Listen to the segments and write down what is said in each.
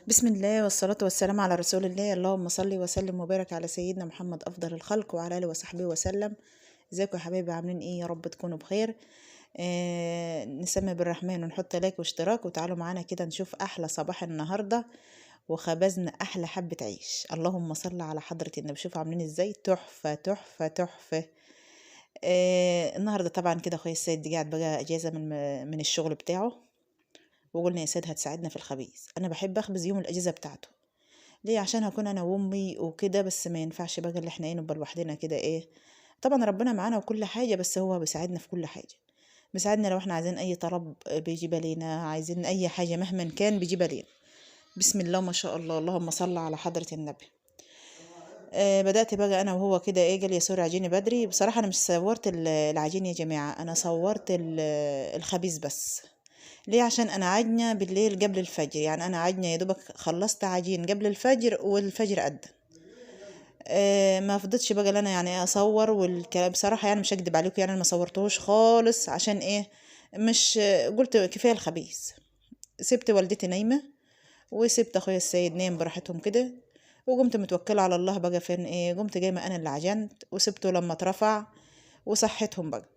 بسم الله والصلاة والسلام على رسول الله. اللهم صل وسلم وبارك على سيدنا محمد أفضل الخلق وعلى آله وصحبه وسلم. ازيكم يا حبايبي، عاملين ايه؟ يا رب تكونوا بخير. نسمي بالرحمن ونحط لايك واشتراك، وتعالوا معانا كده نشوف أحلى صباح النهاردة وخبزنا أحلى حبة عيش. اللهم صل على حضرة النبي. شوفوا عاملين ازاي، تحفة تحفة تحفة. النهاردة طبعا كده اخويا السيد قاعد بقى اجازة من الشغل بتاعه، وقلنا يا سيد هتساعدنا في الخبيز. انا بحب اخبز يوم الاجازة بتاعته، ليه؟ عشان هكون انا وامي وكده، بس ما ينفعش بقى اللي احنا ايه نبقى لوحدنا كده. ايه طبعا ربنا معانا وكل حاجة، بس هو بيساعدنا في كل حاجة، بيساعدنا لو احنا عايزين اي طلب بيجيب لينا، عايزين اي حاجة مهما كان بيجيب لينا. بسم الله ما شاء الله، اللهم صل على حضره النبي. بدأت بقى أنا وهو كده إيه، قال لي يا سوري عجيني بدري. بصراحة أنا مش صورت العجين يا جماعة، أنا صورت الخبيز بس. ليه؟ عشان أنا عجنة بالليل قبل الفجر، يعني أنا عجنة يا دوبك خلصت عجين قبل الفجر والفجر أدى. ما فضلتش بقى أنا يعني أصور والكلام، بصراحة يعني مش هكدب عليكم، يعني أنا ما صورتهوش خالص. عشان إيه؟ مش قلت كفاية الخبيز. سبت والدتي نايمة وسبت أخويا السيد نايم براحتهم كده، وقمت متوكله على الله بقى. فين ايه، قمت جايمه انا اللي عجنت وسبته لما اترفع وصحتهم بقى.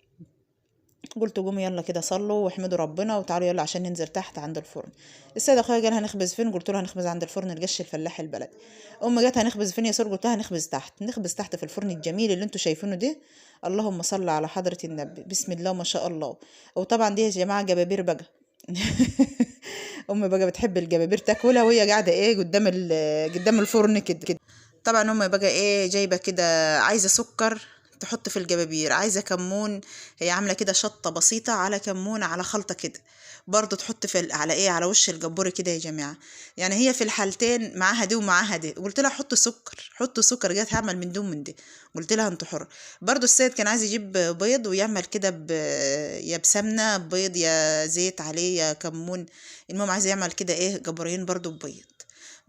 قلت قوموا يلا كده صلوا واحمدوا ربنا وتعالوا يلا عشان ننزل تحت عند الفرن. السيد اخويا قال هنخبز فين؟ قلت له هنخبز عند الفرن الجش الفلاح البلد. امي جت هنخبز فين يا سور؟ قلت لها هنخبز تحت، نخبز تحت في الفرن الجميل اللي انتوا شايفينه ده. اللهم صل على حضره النبي، بسم الله ما شاء الله. وطبعا دي يا جماعة جبابير بقى. امي بقى بتحب الجبابير تاكلها وهي قاعدة ايه قدام قدام الفرن كده كده. طبعا امي بقى ايه جايبه كده، عايزه سكر تحط في الجبابير، عايزه كمون، هي عامله كده شطه بسيطة على كمون على خلطه كده برضو تحط في على ايه على وش الجبوري كده يا جماعة. يعني هي في الحالتين معاها دي ومعاها دي. قلت لها حط سكر، حط سكر، جت هعمل من دون من دي. قلت لها انت حر. برضو السيد كان عايز يجيب بيض ويعمل كده يا بسمنه بيض يا زيت عليه يا كمون، المهم عايز يعمل كده ايه جبورين برضو ببيض.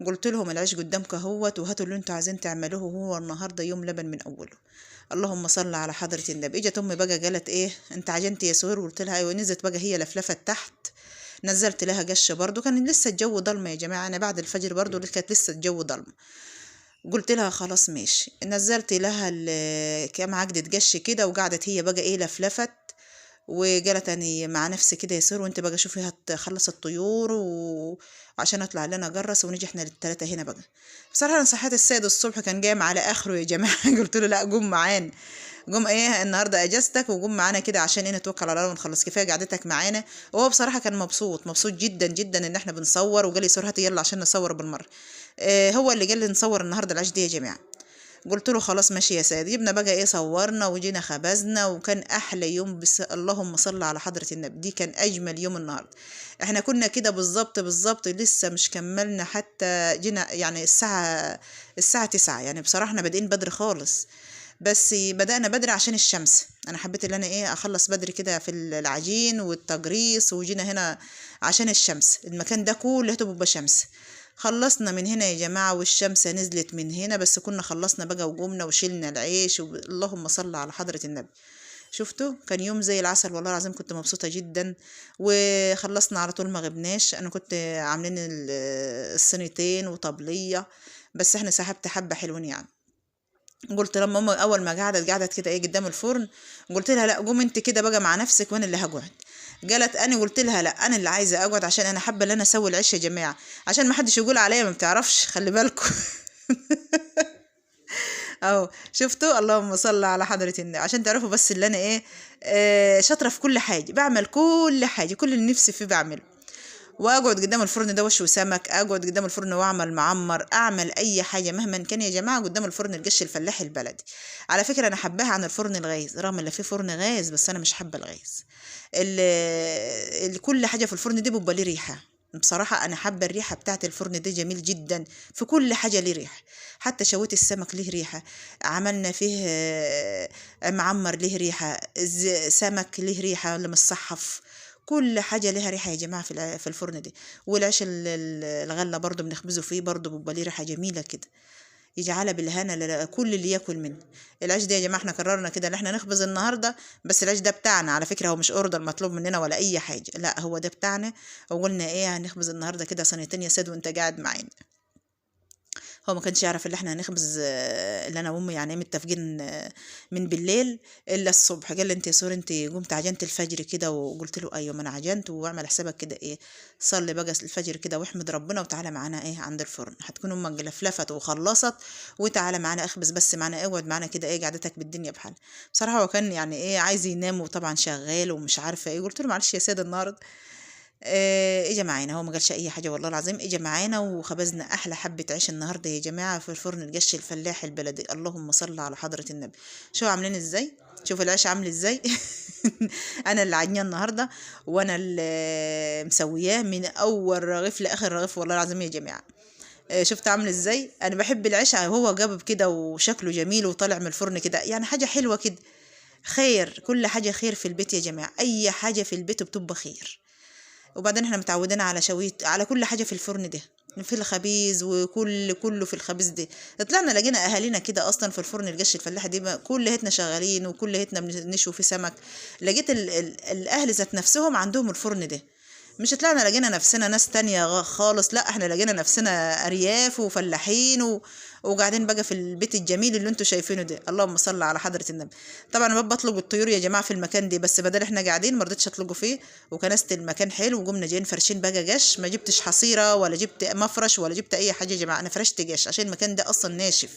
قلت لهم العيش قدامك اهوت وهاتوا اللي انتوا عايزين تعملوه، وهو النهارده يوم لبن من اوله. اللهم صل على حضرة النبي. اجت امي بقى قالت ايه انت عجنتي يا سهير؟ قلت لها ايوه. نزلت بقى هي لفلفت تحت، نزلت لها قش برضو، كان لسه الجو ضلمة يا جماعة، انا بعد الفجر برضو كانت لسه الجو ضلمة. قلت لها خلاص ماشي، نزلت لها كام عقده قش كده، وقعدت هي بقى ايه لفلفت وقالت اني مع نفسي كده يا سهير، وانت بقى شوفي هتخلص الطيور وعشان اطلع لنا جرس ونيجي احنا الثلاثة هنا بقى. بصراحة انا صحيت السيد الصبح كان جاي على اخره يا جماعة. قلت له لا قوم معانا، قوم ايه النهارده اجازتك وقوم معانا كده عشان ايه نتوكل على الله ونخلص، كفاية قعدتك معانا. وهو بصراحة كان مبسوط مبسوط جدا جدا ان احنا بنصور، وقال لي سهير هاتي يلا عشان نصور بالمرة. هو اللي قال لي نصور النهارده العيش دي يا جماعة. قلت له خلاص ماشي يا سيد. جبنا بقى ايه صورنا وجينا خبزنا، وكان احلى يوم. بس اللهم صل على حضرة النبي، دي كان اجمل يوم النهارده. احنا كنا كده بالظبط بالظبط لسه مش كملنا حتى جينا يعني الساعة 9، يعني بصراحة احنا بادئين بدري خالص، بس بدأنا بدري عشان الشمس. انا حبيت ان انا ايه اخلص بدري كده في العجين والتجريس، وجينا هنا عشان الشمس، المكان ده كله بيبقى شمس. خلصنا من هنا يا جماعة والشمس نزلت من هنا، بس كنا خلصنا بقى وقمنا وشلنا العيش اللهم صل على حضرة النبي. شفتوا كان يوم زي العسل والله العظيم، كنت مبسوطة جدا. وخلصنا على طول ما غبناش، انا كنت عاملين الصينيتين وطبلية، بس احنا سحبت حبة حلوين يعني. قلت لما ماما اول ما قعدت كده ايه قدام الفرن، قلت لها لا قوم انت كده بقى مع نفسك وانا اللي هقعد. قالت انا، قلت لها لا انا اللي عايزه اقعد عشان انا حابة ان انا اسوي العيش يا جماعة، عشان ما حدش يقول عليا ما بتعرفش، خلي بالكم. اهو شفتوا، اللهم صل على حضره النبي، عشان تعرفوا بس اللي انا ايه شاطرة في كل حاجة، بعمل كل حاجة، كل اللي نفسي فيه بعمله. واقعد قدام الفرن ده وشوي سمك، اقعد قدام الفرن واعمل معمر، اعمل اي حاجة مهما كان يا جماعة قدام الفرن الجش الفلاح البلدي. على فكرة انا حباها عن الفرن الغاز، رغم ان في فرن غاز بس انا مش حابة الغاز. كل حاجة في الفرن دي بيبقى ليه ريحه، بصراحة انا حابة الريحة بتاعت الفرن ده، جميل جدا، في كل حاجة ليه ريحه، حتى شوية السمك ليه ريحه، عملنا فيه معمر ليه ريحه، سمك ليه ريحه اللي متصحف، كل حاجة لها ريحه يا جماعة في الفرن دي. والعيش الغلة برضو بنخبزه فيه برضو بيبقى ليه ريحه جميلة كده. يجعلها بالهنا لكل اللي ياكل منه. العيش ده يا جماعة احنا قررنا كده ان احنا نخبز النهارده، بس العيش ده بتاعنا على فكرة، هو مش order مطلوب مننا ولا اي حاجة، لا هو ده بتاعنا. وقلنا ايه، هنخبز النهارده كده صينيتين يا سيد وانت قاعد معانا. هو ما كانش يعرف اللي احنا هنخبز، اللي انا وامي يعني متفقين من بالليل الا الصبح. قال لي انت يا سور انت قمت عجنت الفجر كده، وقلت له ايوه ما انا عجنت، واعمل حسابك كده ايه، صلي بقى الفجر كده واحمد ربنا وتعالى معانا ايه عند الفرن، هتكون امك لفلفت وخلصت، وتعالى معانا اخبز بس معانا، اقعد معانا كده ايه قعدتك بالدنيا بحال. بصراحة هو كان يعني ايه عايز ينام، وطبعا شغال ومش عارفه ايه. قلت له معلش يا سيد النهارده اجا معانا، هو ما قالش اي حاجة والله العظيم، اجا معانا وخبزنا احلى حبه عيش النهارده يا جماعة في الفرن الجش الفلاح البلدي. اللهم صل على حضره النبي. شوفوا عاملين ازاي، شوف العيش عامل ازاي. انا اللي عجناه النهارده وانا اللي مسوياه من اول رغيف لاخر رغيف والله العظيم يا جماعة. شفت عامل ازاي؟ انا بحب العيش هو جابب كده وشكله جميل وطالع من الفرن كده، يعني حاجة حلوة كده، خير، كل حاجة خير في البيت يا جماعة، اي حاجة في البيت بتبقى خير. وبعدين احنا متعودين على شوية، على كل حاجة في الفرن ده، في الخبيز وكل كله في الخبيز ده. طلعنا لقينا اهالينا كده اصلا في الفرن الجش الفلاحة دي، كل هتنا شغالين وكل هتنا بنشوي في سمك. لقيت الاهل ذات نفسهم عندهم الفرن ده، مش طلعنا لقينا نفسنا ناس تانية خالص، لا احنا لقينا نفسنا ارياف وفلاحين وقاعدين بقى في البيت الجميل اللي انتوا شايفينه ده. اللهم صل على حضرة النبي. طبعا انا بطلق الطيور يا جماعة في المكان ده، بس بدل احنا قاعدين ما رضيتش اطلقه فيه، وكنست المكان حلو، وقمنا جايين فرشين بقى جش، ما جبتش حصيرة ولا جبت مفرش ولا جبت اي حاجة يا جماعة، انا فرشت جش عشان المكان ده اصلا ناشف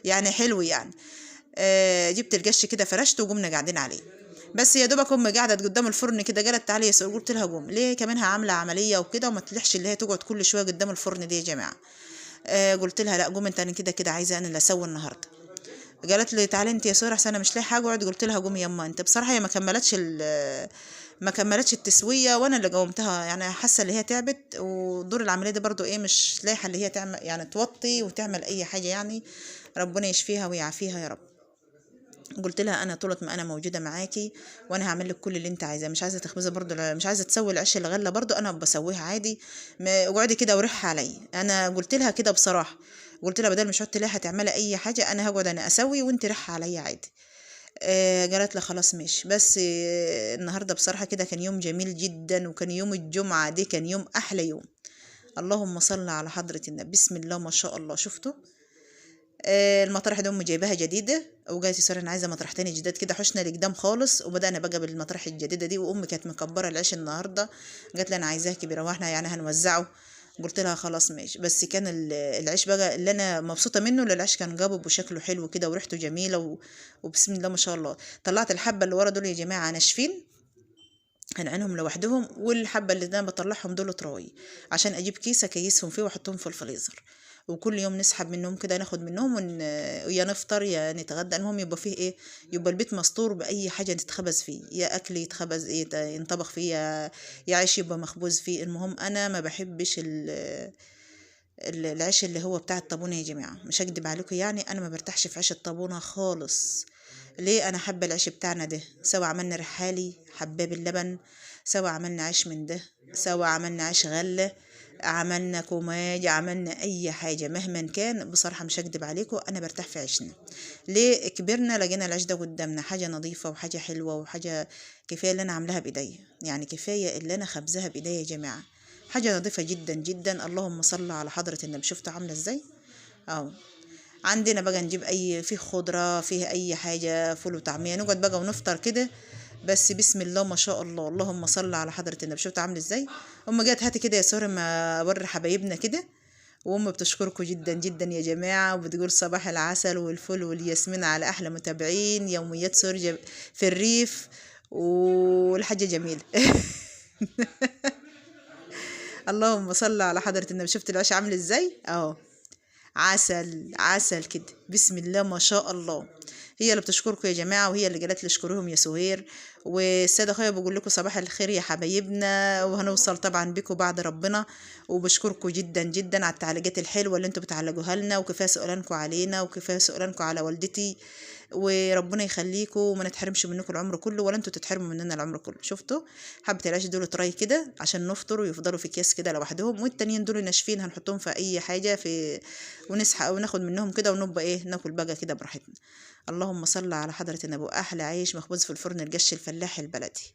يعني حلو يعني. جبت الجش كده فرشته وقمنا قاعدين عليه. بس يا دوبك امي قعدت قدام الفرن كده، قالت تعالي يا سوري، قلت لها قوم ليه، كمان عامله عملية وكده وما تلحش اللي هي تقعد كل شوية قدام الفرن دي يا جماعة. قلت لها لا قوم انت، انا كده كده عايزه انا اللي اسوي النهارده. قالت لي تعالي انت يا سوري احسن انا مش لاقي حاجة اقعد. قلت لها قومي يما انت. بصراحة هي ما كملتش التسوية وانا اللي قومتها، يعني حاسه اللي هي تعبت، ودور العملية دي برضو ايه مش لايحه اللي هي تعمل يعني توطي وتعمل اي حاجة يعني، ربنا يشفيها ويعافيها يا رب. قلت لها انا طولت ما انا موجودة معاكي وانا هعمل لك كل اللي انت عايزاه، مش عايزه تخبزي برضو، مش عايزه تسوي العيش الغلة برضو انا بسويها عادي، اقعدي كده وريحها عليا. انا قلت لها كده بصراحة، قلت لها بدل مش هتقعدي ليه هتعملي اي حاجة، انا هقعد انا اسوي وانت ريحها عليا عادي. قالت لي خلاص ماشي. بس النهارده بصراحة كده كان يوم جميل جدا، وكان يوم الجمعة دي كان يوم احلى يوم. اللهم صل على حضره النبي. بسم الله ما شاء الله. شفتوا المطارح دي امي جايباها جديدة، وجاية ساره انا عايزه مطرحتين جداد كده، حشنا لقدام خالص، وبدانا بقى بالمطارح الجديدة دي. وامي كانت مكبره العيش النهارده، قالت لي انا عايزاه كبيرة واحنا يعني هنوزعه. قلت لها خلاص ماشي. بس كان العيش بقى اللي انا مبسوطة منه، اللي العيش كان جابب وشكله حلو كده وريحته جميلة وبسم الله ما شاء الله. طلعت الحبة اللي ورا دول يا جماعة ناشفين، هنعينهم لوحدهم، والحبه اللي انا بطلعهم دول طراوي عشان اجيب كيسه كيسهم فيه واحطهم في الفريزر، وكل يوم نسحب منهم كده، ناخد منهم يا نفطر يا نتغدى. المهم يبقى فيه ايه، يبقى البيت مستور باي حاجة نتخبز فيه، يا اكل يتخبز ايه ينطبخ فيه، يا عيش يبقى مخبوز فيه. المهم انا ما بحبش العيش اللي هو بتاع الطابونه يا جماعة، مش هكدب عليكم يعني، انا ما برتاحش في عيش الطابونه خالص. ليه؟ انا حابة العيش بتاعنا ده، سواء عملنا رحالي حباب اللبن، سواء عملنا عيش من ده، سواء عملنا عيش غله، عملنا كوماج، عملنا اي حاجة مهما كان، بصراحة مش هكدب عليكم انا برتاح في عيشنا. ليه؟ كبرنا لقينا العيش ده قدامنا حاجة نظيفة وحاجه حلوة وحاجه كفاية اللي انا عاملاها بايديا، يعني كفاية اللي انا خبزها بايديا يا جماعة، حاجة نظيفة جدا جدا. اللهم صل على حضره النبي. شفتوا عامله ازاي؟ اهو عندنا بقى نجيب اي فيه خضرة، فيه اي حاجة، فول وطعميه، نقعد بقى ونفطر كده. بس بسم الله ما شاء الله، اللهم صل على حضرة النبي. شفت عامل ازاي؟ ام جت هاتي كده يا سوري ما اوري حبايبنا كده. وام بتشكركم جدا جدا يا جماعة، وبتقول صباح العسل والفل والياسمين على احلى متابعين يوميات سوريا في الريف والحاجة جميلة. اللهم صل على حضرة النبي. شفت العيش عامل ازاي؟ اهو عسل عسل كده، بسم الله ما شاء الله. هي اللي بتشكركم يا جماعة، وهي اللي قالت لي اشكرهم يا سهير. والسادة اخويا بقول لكم صباح الخير يا حبايبنا، وهنوصل طبعا بكم بعد ربنا. وبشكركم جدا جدا على التعليقات الحلوة اللي انتوا بتعلقوها لنا، وكفاية سؤالكم علينا، وكفاية سؤالكم على والدتي. وربنا يخليكم وما نتحرمش منكم العمر كله، ولا انتوا تتحرموا مننا العمر كله. شفتوا حبه العيش دول طري كده عشان نفطر ويفضلوا في اكياس كده لوحدهم، والتانيين دول ناشفين هنحطهم في اي حاجة في ونسحق وناخد منهم كده ونبقى ايه ناكل بقى كده براحتنا. اللهم صل على حضره النبي. احلى عيش مخبوز في الفرن الجش الفلاح البلدي.